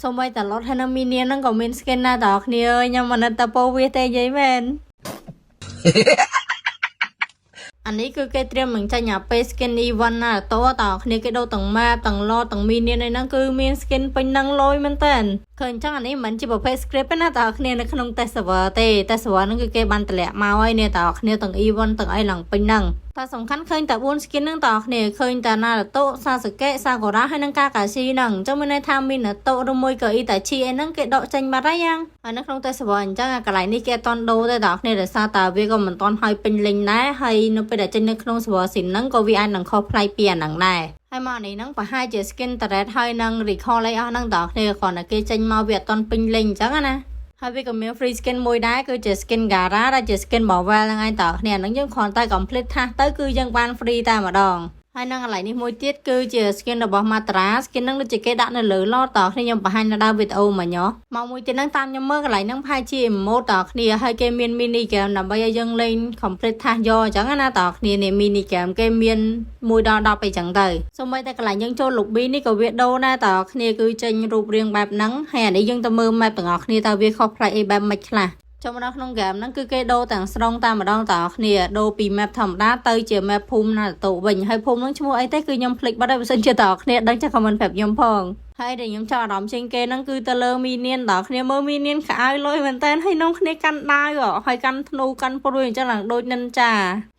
សូម្បីតែ Lord ហើយនិង Minion ហ្នឹងក៏មាន skin ដែរតើគ្នាអើយខ្ញុំមិននឹកតែពោវាទេនិយាយមែន អានេះគឺគេត្រៀមនឹងចេញអាពេល skin event ណាតតើគ្នាគេដូរទាំង map ទាំង Lord ទាំង minion អីហ្នឹងគឺមាន skin ពេញហ្នឹងលយមែនតើឃើញអញ្ចឹងអានេះមិនមែនជាប្រភេទ script ទេណាតើគ្នានៅក្នុង test server ទេ test server ហ្នឹងគឺគេបានតម្លាក់មកហើយនេះតើគ្នាទាំង event ទាំងអីឡើងពេញហ្នឹងតែសំខាន់ឃើញតែ4 skin ហ្នឹងតើគ្នាឃើញតែ Naruto Sasuke Sakura ហើយនិង Kakashi ហ្នឹងអញ្ចឹងមានន័យថា Minato ឬមួយក៏ Itachi អីហ្នឹងគេដកចេញបាត់ហើយយ៉ាងហើយនៅក្នុង test server អញ្ចឹងអាកន្លែងនេះគេអត់ទាន់ដូរទេតើគ្នាដោយសារតែវាក៏មិនទាន់ហើយពេញលេញដែរហើយនៅពេលដែលចេញនៅក្នុង server ស៊ីនហ្នឹងក៏វាអាចនឹងខុសប្លែកពីអាហ្នឹងដែរហើយមកនេះហ្នឹងប្រហែលជា skin turret ហើយនឹង recall អីអស់ហ្នឹងតើគ្នាគ្រាន់តែគេចេញមកវាអត់ទាន់ពេញលេញអញ្ចឹងណាហើយវាក៏មាន free skin មួយដែរគឺជា skin Gaara ដែលជា skin Marvel ហ្នឹងឯងតើគ្នាហ្នឹងយើងគ្រាន់តែ complete task ទៅគឺយើងបាន free តែម្ដងហើយនឹងកន្លែងនេះមួយទៀតគឺជា skin របស់ Madara skin ហ្នឹងដូចជាគេដាក់នៅលើ Lord តើគ្នាខ្ញុំបង្ហាញនៅដើមវីដេអូមិញហ៎មកមួយទៀតហ្នឹងតាមខ្ញុំមើលកន្លែងហ្នឹងប្រហែលជា emote តើគ្នាហើយគេមាន mini game ដើម្បីឲ្យយើងលេង complete task យកអញ្ចឹងណាតើគ្នានេះ mini game គេមាន1ដល់10អីចឹងទៅសូម្បីតែកន្លែងយើងចូល lobby នេះក៏វាដូរដែរតើគ្នាគឺចេញរូបរាងបែបហ្នឹងហើយអានេះយើងទៅមើល map ទាំងអស់គ្នាតើវាខុសប្លែកអីបែបម៉េចខ្លះចូលមកដល់ក្នុងហ្គេមហ្នឹងគឺគេដូរទាំងស្រុងតែម្ដងតើគ្នាដូរពី map ធម្មតាទៅជា map ភូមិ Naruto វិញហើយភូមិហ្នឹងឈ្មោះអីទេគឺខ្ញុំភ្លេចបាត់ហើយបើសិនជាតើគ្នាដឹងចាំ comment ប្រាប់ខ្ញុំផងហើយដែលខ្ញុំចាប់អារម្មណ៍ជាងគេហ្នឹងគឺទៅលើ Minion ដល់គ្នាមើល Minion ខោអាវលុយមែនតើហើយនំគ្នាកាន់ដាវហើយកាន់ធ្នូកាន់ព្រួយអញ្ចឹងឡើងដូច Ninja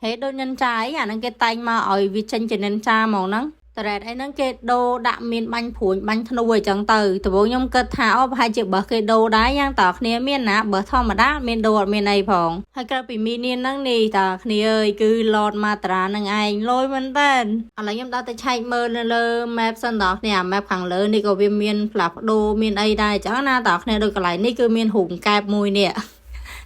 ហេដូច Ninja អីអាហ្នឹងគេតែងមកឲ្យវាចេញជា Ninja ហ្មងហ្នឹង turret អីហ្នឹងគេដូរដាក់មានបាញ់ព្រួញបាញ់ធ្នូអីចឹងទៅដំបូងខ្ញុំគិតថាអូប្រហែលជាបើគេដូរដែរយ៉ាងតើគ្នាមានណាបើធម្មតាមានដូរអត់មានអីផងហើយក្រៅពី minion ហ្នឹងនេះតើគ្នាអើយគឺ Lord Madara ហ្នឹងឯងលយមែនតើឥឡូវខ្ញុំដល់ទៅឆែកមើលនៅលើ map សិនតើគ្នាអា map ខាងលើនេះក៏វាមានផ្លាស់ប្ដូរមានអីដែរអញ្ចឹងណាតើគ្នាដូចកន្លែងនេះគឺមានរូបកែបមួយនេះ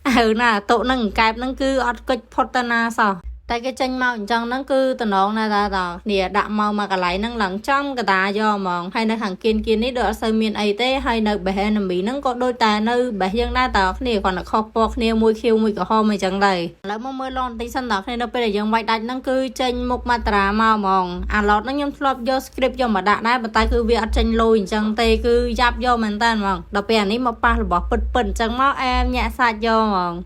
អើណាតុហ្នឹងកែបហ្នឹងគឺអត់កិច្ចផុតទៅណាសោះតែគេចេញមកអញ្ចឹងហ្នឹងគឺតំណងណាស់តាតគ្នាដាក់មកមកកន្លែងហ្នឹងឡើងចំកដាយកហ្មងហើយនៅខាងគៀនគៀននេះដូចអត់សូវមានអីទេហើយនៅ base enemy ហ្នឹងក៏ដូចតែនៅ base យើងដែរតើគ្នាគ្រាន់តែខុសពណ៌គ្នាមួយខៀវមួយក្រហមអីចឹងដែរឥឡូវមកមើល Lord បន្តិចសិនតើគ្នានៅពេលដែលយើងវាយដាច់ហ្នឹងគឺចេញមុខ Madara មកហ្មងអា Lord ហ្នឹងខ្ញុំធ្លាប់យក script យកមកដាក់ដែរប៉ុន្តែគឺវាអត់ចេញលុយអញ្ចឹងទេគឺយ៉ាប់យកមែនតើហ្មងដល់ពេលអានេះមកប៉ះរបស់ពិតពិតអញ្ចឹងមកអែមញាក់សាច់យកហ្មង។